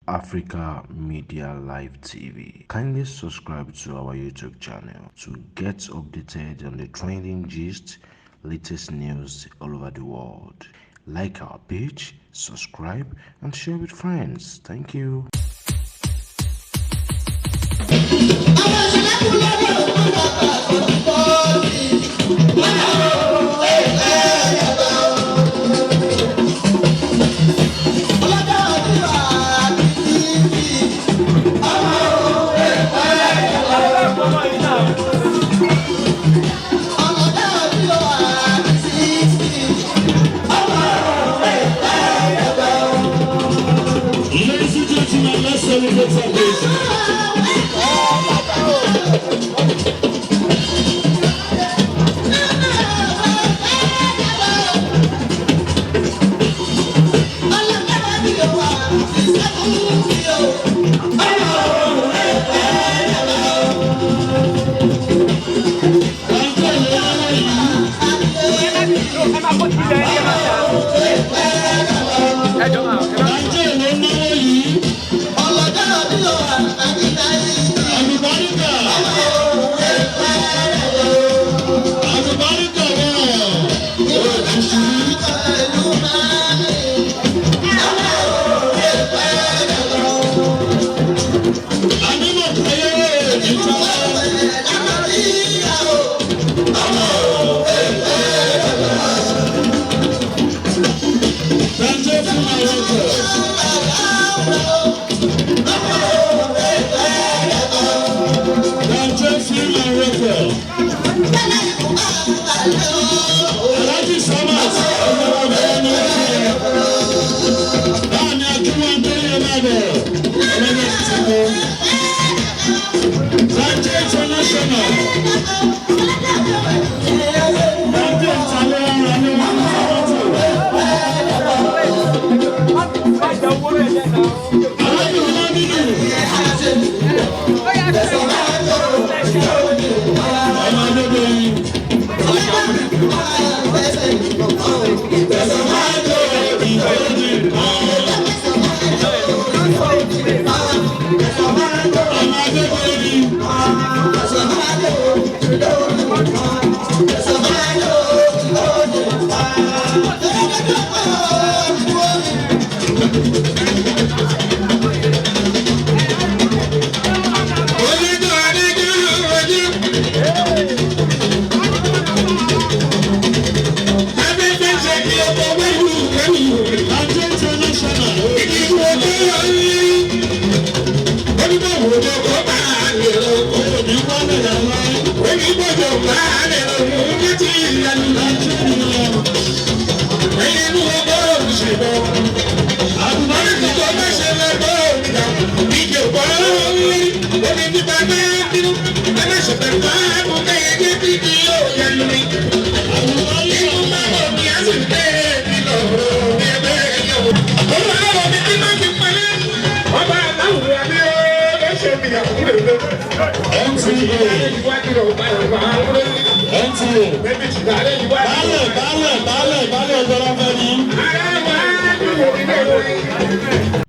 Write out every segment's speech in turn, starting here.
Africa Media Live TV. Kindly subscribe to our YouTube channel to get updated on the trending gist, latest news all over the world. Like our page, subscribe, and share with friends. Thank you. Ladies and gentlemen, let's celebrate salvation.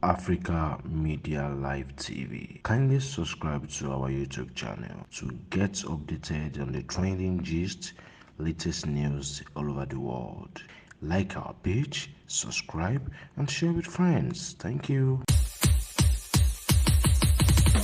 Africa Media Live TV. Kindly subscribe to our YouTube channel to get updated on the trending gist, latest news all over the world. Like our page, subscribe, and share with friends. Thank you.